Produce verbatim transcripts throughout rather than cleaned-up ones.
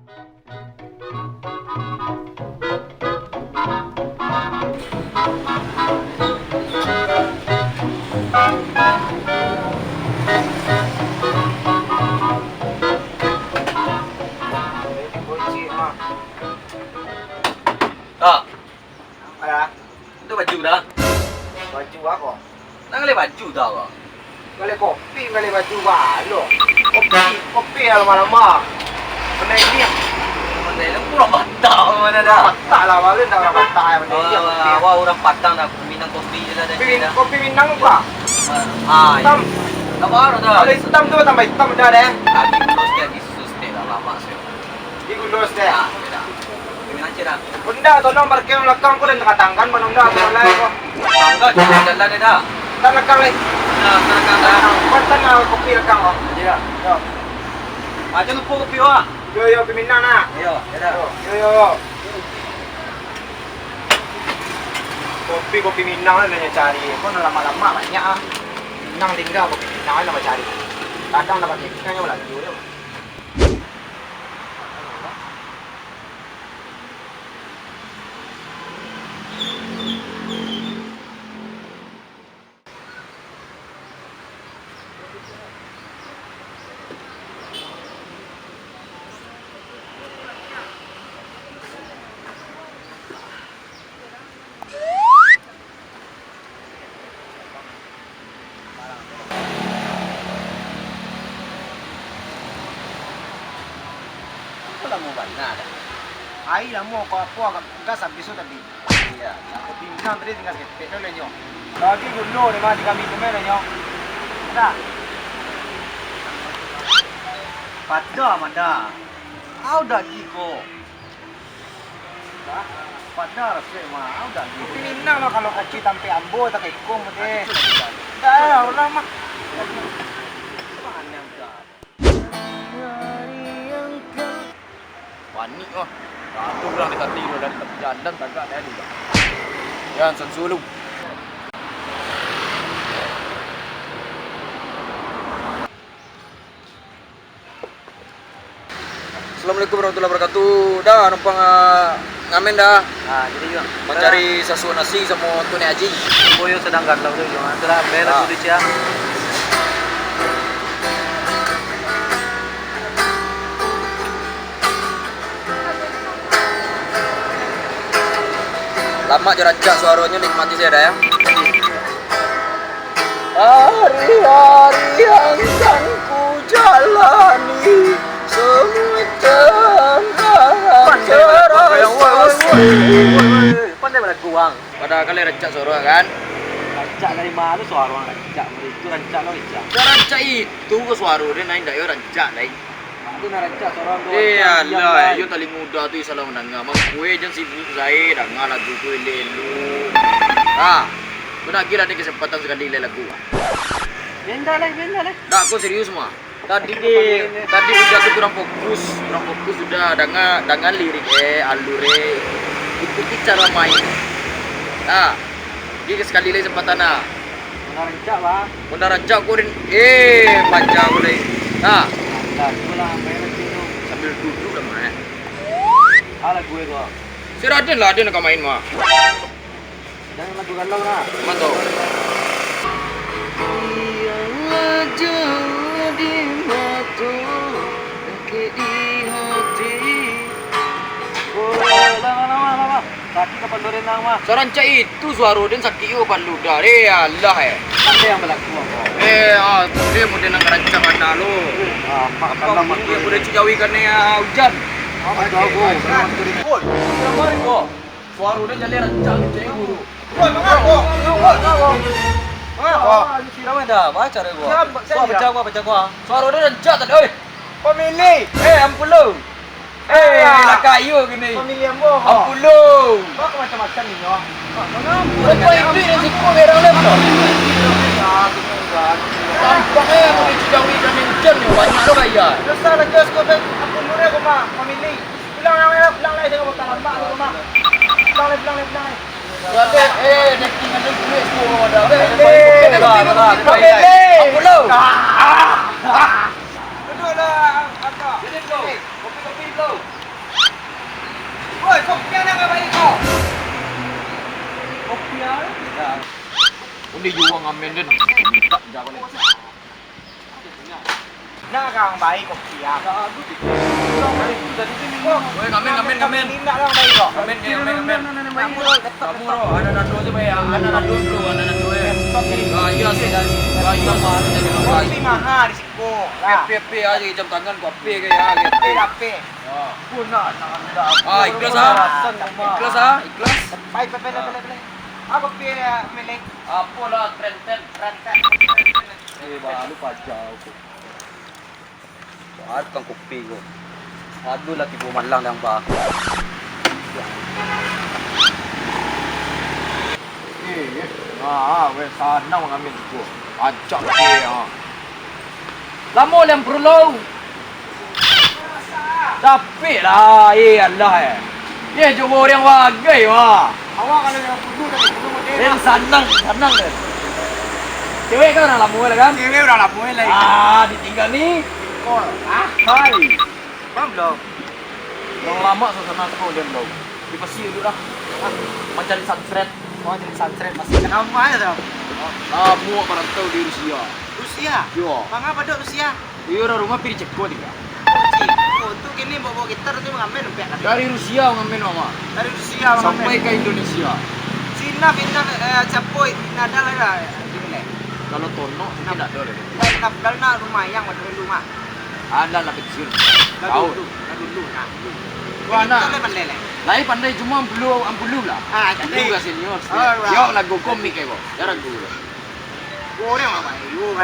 Ah. Alah. Itu baju dah. Baju apo? Nang galeh baju dah ko. Galeh kopi, galeh baju balo. Kopi, kopi lama-lama. Bana ini. Bana ini urang Batak mano dah. Batak lah, balo ndak urang Batak yo, bana ini kopi. Awak urang Padang dah, minang kopi je lah dah. Kopi Min-, kopi Minang ko? Ah, iyo. Itam. Ndak baru dah. Kalau itam tu tambah itam dah deh. Lagi terus dia disus deh, dah lama sih. Di Gundus deh. Ah, iyo dah. Minang aja dah. Honda, tolong parkir balakang ko, den takatangkan ban Honda ko lai ko. Tangga jalan, jalan deh dah. Tan lakang lai. Nah, silakan dah. Bantan lah kopi lakang ko. Iyo. Yo. Aja lupo kopi wah. Yo, yo, kopi Minang nak. Iyo, iyo dah. Yo, yo, yo. Kopi, kopi Minang lah nyo cari. Ko nan lamak-lamak banyak ah. Minang tingga, kopi Minang lah bacari. Kadang dapat ikan nyo balaju yo. Apo lamo bana dah? Ai lamo ko apo, agak gas abih tu tadi. Iyo, kopi Minang tadi tingga saketek tu lah nyo. Lagi gulo deh mah di kami tu meh lah nyo. Dah. Padah mah dah. Au dagi ko. Padah rasek mah, au dagi. Kopi Minang mah kalau kopi tampek ambo takekong deh. Dah, ulah mah. Panik ah. Ado urang di tadi tu, dari tapi jalan tagak tadi. Jan, sansu lu. Assalamualaikum warahmatullahi wabarakatuh. Dah, numpang, ah, ngamen dah. Ah, jadi yo. Mancari sasuak nasi samo Tunek Aji. Ambo yo sadang galau tu, yo. Antara bel Ah. Dulu cia. Lamak jo rancak suaronyo, nikmati sajo dah, yo. Hari-hari yang kan ku jalani, semua terasa. Pandai balagu, woi, woi, woi, woi, woi. Pandai balagu, Wang. Padahal kan lai rancak suaro kan? Rancak dari ma suaro rancak? Itu rancak lo, rancak. Yo rancak itu ko suaro den, indak yo rancak lai. Itu nan rancak suaro tu. Eh, rancak, alah, lai. Iyo tali mudo tu salah mandanga. Mangko jan sibuk sae, danga lagu tu elok-elok. Ah, kau nak gila deh kesempatan sakali lai lagu. Benda lai, benda lai. Ndak, kau serius mah. Tadi, tadi Uda tu kurang fokus, kurang fokus Uda, danga, danga lirik eh, alur eh, ikuti cara main. Nah, jadi sakali lai kesempatan nah. Mun rancak, Bang. Mun rancak ko den, eh, panjang ko lai. Nah. Nah, tu lah, main lagi tu. Sambil duduk lah, Mak, eh. Alah, gue kok. Si Raden lah, Raden ka main mah. Jangan lagu galau lah. Mantap. Yang aja di mato, sakit di hati. Oh, lama, lama, lama. Sakit kapalo den nang mah. Sarancak itu suaro den sakik juo kapalo dah. Eh, alah, eh. Apa yang berlaku, Abang? Eh, ah, dia model nang rancak bana lo. Ah, Mak, apa kalam mungkin aku boleh cik jawi kan ya, hujan? Apa jauh, Bang? Oi, kenapa ni, Bang? Suaro den jaleh rancak kecek guru. Woi, mangapa? Mangapa? Mangapa? Siram dah, baca deh gua. Siram, gua pecah, gua pecah, gua. Suaro den rancak tadi, oi. Pamilih. Eh, ampun lo. Eh, alah. Lakak iyo gini. Pamilih ambo. Ampun lo. Kau macam-macam ni, nyo. Kau ini yang siku merah lem tu. Tampaknya aku dicudawi kami hujan ni, banyak lo gaya. Dosa lah, Jos, kau ben ampun lo deh, kau mah. Pamilih. Pulang, pulang, pulang, pulang, jangan buka lambak tu, Mak. Pulang, pulang, pulang, pulang. Berarti, eh, dia tinggal duit semua orang ada. Bebe, bebe, bebe. Apa lo? Duduklah, apa? Kopi, kopi, bro. Dia jual ngamen dia. Minta jago ni. Nah, kang, baik kopi ya. Woi, ngamen, ngamen, ngamen. Minta dong, baik kok. Ngamen, ngamen, ngamen. Kamu, kamu, ada nado aja, baik. Ada nado dulu, ada nado, eh. Gaya sih, gaya sih, jadi gaya. Kopi mahal di siko. Lah. P P aja, jam tangan kopi kayak gitu. P P. Ah, ikhlas, ah. Ikhlas, ah, ikhlas. Baik, baik, baik, baik, baik. Apa pi, Melek? Apolah, tren, tren, tren, tren. Eh, baru pajau ko. Wah, tukang kopi ko. Aduh, lah tibo malang dang, bah. Eh, eh. Ah, weh, sanang mangamin ko. Acak, eh, ah. Lamo liang Brulau. Capek lah, eh, alah, eh. Ye, cubo urang bagai, wah. Awak kalau yang dulu dari dulu model. Den sanang, sanang, Den. Cewek kan urang lamo lah, kan? Cewek urang lamo lah. Ah, ditinggal ni. Oh, ah, hai. Bang, belum. Yang lama suasana sekolah dia belum. Di Pasir dulu lah. Ah, mancari sunset. Oh, jadi sunset masih lama ya, Sam? Lamo merantau di Rusia. Rusia? Yo. Mangapa dok Rusia? Iyo, urang rumah pi di Ceko tingga. Oh, Ceko. Tu kini bawa-bawa gitar tu mangamen, Pek, kan? Dari Rusia mangamen, Mama. Dari Rusia mangamen. Sampai ka Indonesia. Cina, Cina, eh, siapa? Nada lah, eh, gini, leh. Kalau Tonok, mungkin Nap-, ado lah. Nap-, Nap-, kalau nak rumah yang macam dulu, mah. Ada lah kecil. Lah dulu, lah dulu, nah. Wah, nah. Kita lah pandai, leh. Lai pandai cuma ampulu, ampulu lah. Ah, jadi. Ampulu ka senior. Oh, wah. Yo, lagu komik ya, kok. Ya, lagu lah. Goreng apa?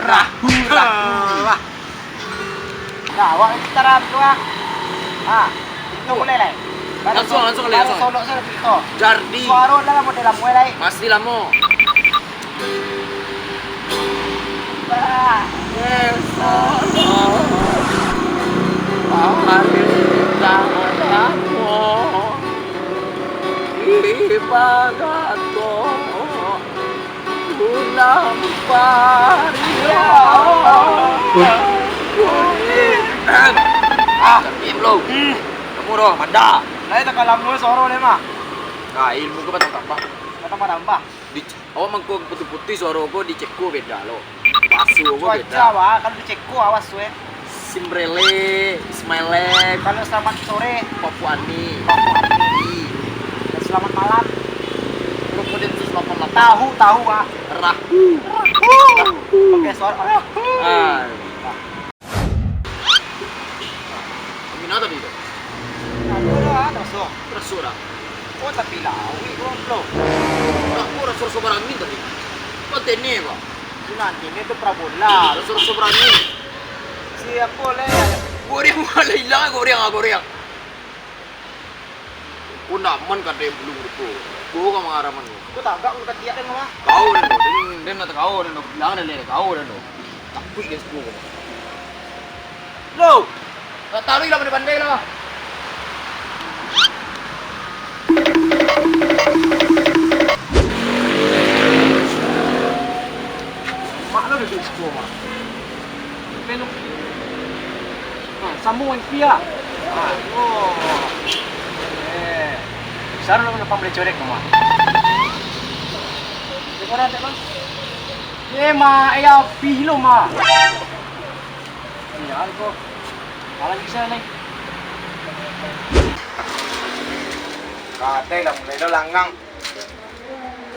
Rahu, rahu. Wah. Nah, awak kita rap tu, ah. Ah, itu mulai, lai. Langsung, langsung, lai, langsung. Solok saya, Tito. Jardi. Suara dah lah model lamo, lai. Masih lamo. Bah. Eh, solok. Hari tak lamo. Ibarat kok. Bulan Pario. Ah, diam lu. Hmm. Kamu roh, manda. Lai takah lamo suaro dia mah. Nah, ilmu kau batambah-tambah. Batambah-tambah. Di, awak mangko putih-putih suaro kau di Ceko beda lo. Baso kau beda. Cuaca, wah, kalau di Ceko awas, weh. Simrele, Ismailek. Kalau selamat sore. Papuani. Papuani. Dan selamat malam. Krokodil seratus delapan puluh delapan. Tahu, tahu, ah. Rahu. Rahu. Pakai suara rahu. Ah. Angin apa tadi tu? Aku dah, ah, terasa. Terasa dah. Oh, tapi lawik kau, bro. Aku rasa-rasa barangin tadi. Kau tenek, kau. Itu nanti, ini tu parabola. Rasa-rasa barangin. Si apa, leh? Goreng, malah hilang goreng, ah, goreng. Ko ndak aman kadai bulung tu. Ko ka mangaraman ko. Ko tagak ko katiak den mah. Kau den tu, den, den nak kau den tu. Bilang den, den kau den tu. Takuik den sepuluh ko. Lo. Tak tahu lah, pandai-pandai lah. Mak lo duduk sepuluh, Mak. Nah, sambung wifi ah. Ah, oh. Eh. Saru lo numpang bali corek, Mak. Cek orang, cek, Bang. Eh, Mak, eh, api lo, Mak. Sial ko. Malah bisa ni. Kadai lah, mulai lo langang.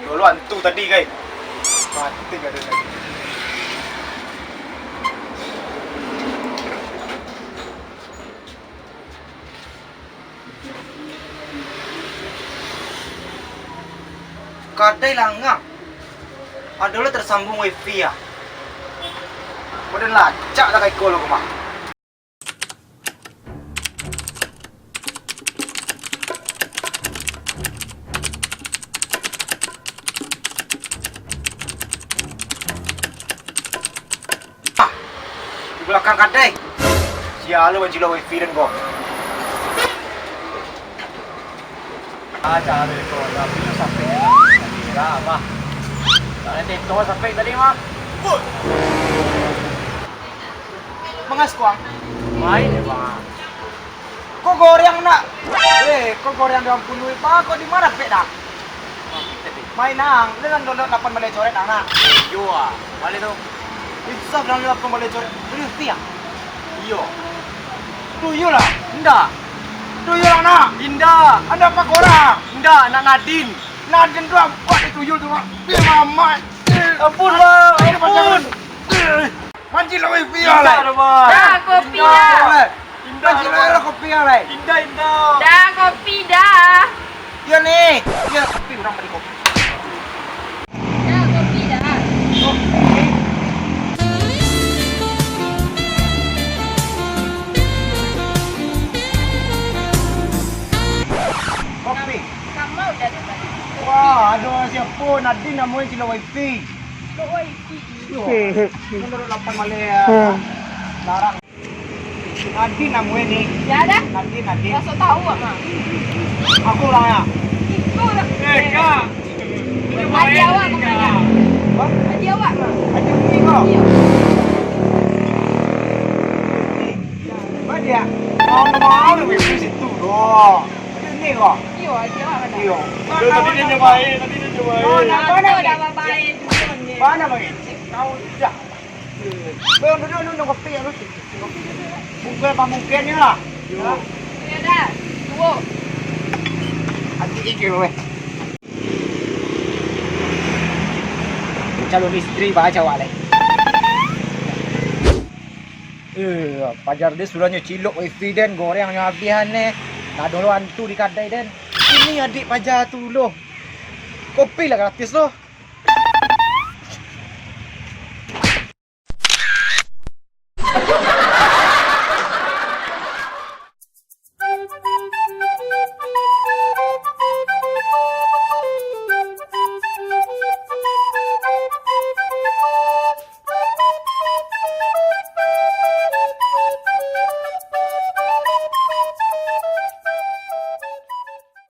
Dulu antu tadi, kai. Mati kadai lagi. Kadai langang. Adolah tersambung wifi ya. Badan lacak lah kai ko lo ko mah. Ah, di balakang kadai. Sia lo bajilo wifi den ko. Ah, caro ko, tapi lo sampai lah, bah. Tak ada teto sampai tadi, mah. Mangas kuang. Main ya, bang. Ko goreng nak? Eh, ko goreng dalam puluh, bang. Ko di mana pek dah? Main ang, lu nan download lapan baleh coret ang, nak? Iyo ah, baleh tu. Bisa bilang lu lapan baleh coret, lu wifi ah? Iyo. Tuyul lah? Indak. Tuyul lah, nak? Indak. Anak apa korang? Indak, anak Nadin. Nadin tu ampek di tuyul tu, nak. Dia mamat. Ampun, Bang, ampun. Mancilok wifi lah, Lai. Indak, Bang. Dah, kopi dah. Indak, Bang. Mancilok lah kopi lah, Lai. Indak, indak. Dah, kopi dah. Iyo ni. Iyo, kopi, urang bali kopi. Dah, kopi dah. Kopi. Kamau dah dapat. Wah, aduh, siapo? Nadin namonyo cilok wifi. Cilok wifi. Iyo. Menurut lapan baleh, ya. Hmm. Larang. Nadin namonyo ni. Ya dah. Nadin, Nadin. Raso tahu, Mak. Aku urangnya. Iko dah. Eh, Kak. Adik awak bukan, Kak? Hah? Adik awak, Mak. Adik ni kau? Iyo. Ba dia. Mau, mau, mau, di situ doh. Adik ni kau? Iyo, adik awak kan? Iyo. Yo, tadi dia nyobain, tadi dia nyobain. Oh, nak mana ni? Dah baik. Mana lagi? Kau dah. Bang, duduk, duduk, kopi ya, lu. Mungkin apa mungkin ni lah. Yo. Ya dah, duo. Hati ikir, weh. Calon istri baca awak, leh. Eh, pajar dia suruahnyo cilok wifi den, gorengnyo abihan, eh. Nak dolo antu di kadai den. Ini adik pajar tu lo. Kopi lah gratis lo.